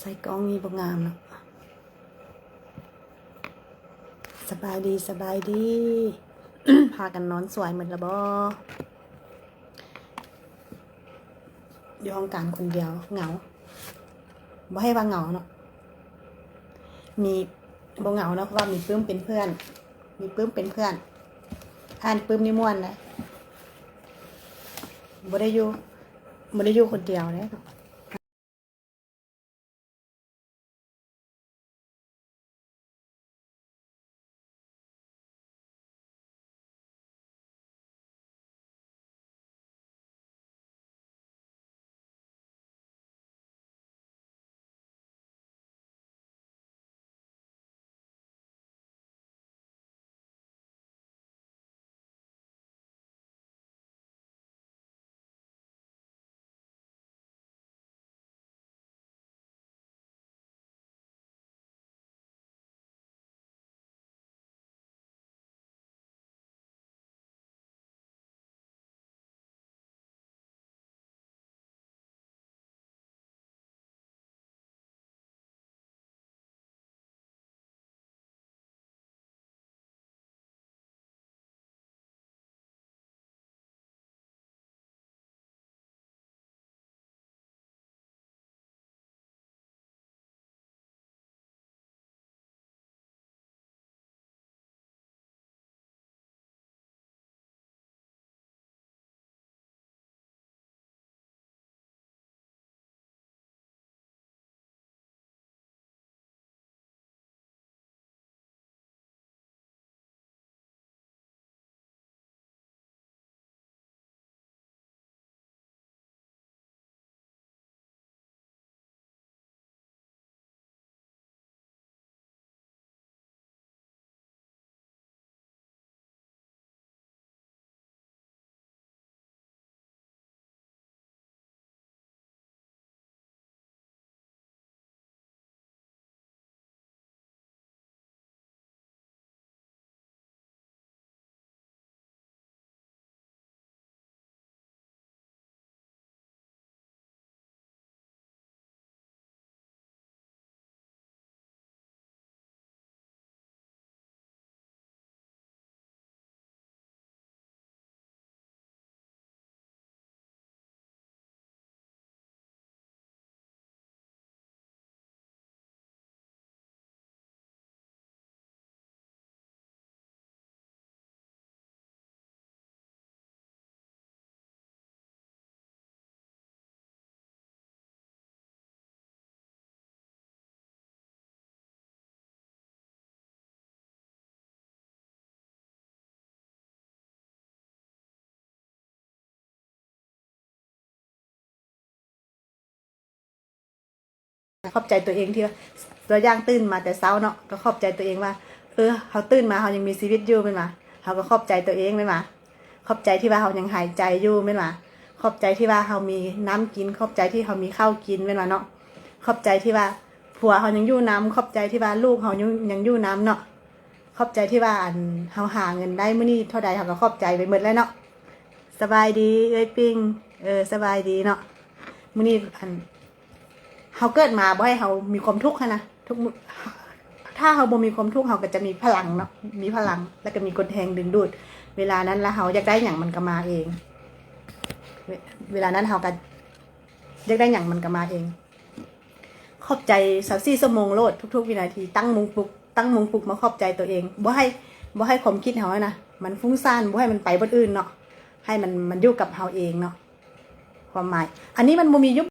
ໃສ່ກ້ອງນີ້ບໍ່ງາມເນາະ. ສະບາຍດີ, ສະບາຍດີ. ພາກັນນອນສວຍໝົດລະບໍ່? ຢູ່ຫ້ອງການຄົນດຽວ ເຫງົາ. ບໍ່ໃຫ້ວ່າເຫງົາເນາະ, ມີ ບໍ່ເຫງົາເນາະ ເພາະວ່າມີປຶ້ມເປັນເພື່ອນ, ມີປຶ້ມເປັນເພື່ອນ. ອ່ານປຶ້ມນີ້ມ່ວນນະ, ບໍ່ໄດ້ຢູ່ ບໍ່ໄດ້ຢູ່ຄົນດຽວເດ້. ຂອບໃຈຕົວເອງທີ່ວ່າ ຕົວຢ່າງຕື່ນມາແຕ່ເຊົ້າເນາະ ກໍຂອບໃຈຕົວເອງວ່າ ເອີ ເຮົາຕື່ນມາເຮົາຍັງມີຊີວິດຢູ່ແມ່ນຫວາ? ເຮົາກໍຂອບໃຈຕົວເອງແມ່ນຫວາ? ຂອບໃຈທີ່ວ່າເຮົາຍັງຫາຍໃຈຢູ່ແມ່ນຫວາ? ຂອບໃຈທີ່ວ່າເຮົາມີນ້ຳກິນ, ຂອບໃຈທີ່ເຮົາມີເຂົ້າກິນແມ່ນຫວາເນາະ? ຂອບໃຈທີ່ວ່າຜົວເຮົາຍັງຢູ່ນຳ, ຂອບໃຈທີ່ວ່າລູກເຮົາຍັງ ຍັງຢູ່ນຳເນາະ. ຂອບໃຈທີ່ວ່າ ອັນ ເຮົາຫາເງິນໄດ້ມື້ນີ້ເທົ່າໃດ ເຮົາກໍຂອບໃຈໄປໝົດແລ້ວເນາະ. ສະບາຍດີເອື້ອຍປິງ. ເອີ ສະບາຍດີເນາະ. ມື້ນີ້ ອັນ ເຮົາເກີດມາບໍ່ໃຫ້ເຮົາມີຄວາມທຸກຫັ້ນນະ. ທຸກມື້ ຖ້າເຮົາບໍ່ມີຄວາມທຸກ ເຮົາກໍຈະມີພະລັງເນາະ, ມີພະລັງ ແລ້ວກໍມີກົນແຮງດຶງດູດ. ເວລານັ້ນລະເຮົາຢາກໄດ້ຫຍັງມັນກໍມາເອງ. ເວ ເວລານັ້ນເຮົາກໍຢາກໄດ້ຫຍັງມັນກໍມາເອງ. ຂອບໃຈຊາວສີ່ຊົ່ວໂມງໂລດ ທຸກໆວິນາທີ. ຕັ້ງໂມງປຸກ ຕັ້ງໂມງປຸກມາຂອບໃຈຕົວເອງ. ບໍ່ໃຫ້ ບໍ່ໃຫ້ຄວາມຄິດເຮົາຫັ້ນນະ ມັນຟຸ້ງສ້ານ, ບໍ່ໃຫ້ມັນໄປບ່ອນອື່ນເນາະ. ໃຫ້ມັນ ມັນຢູ່ກັບເຮົາເອງເນາະ. ຄວາມໝາຍ ອັນນີ້ມັນບໍ່ມີຍຸບ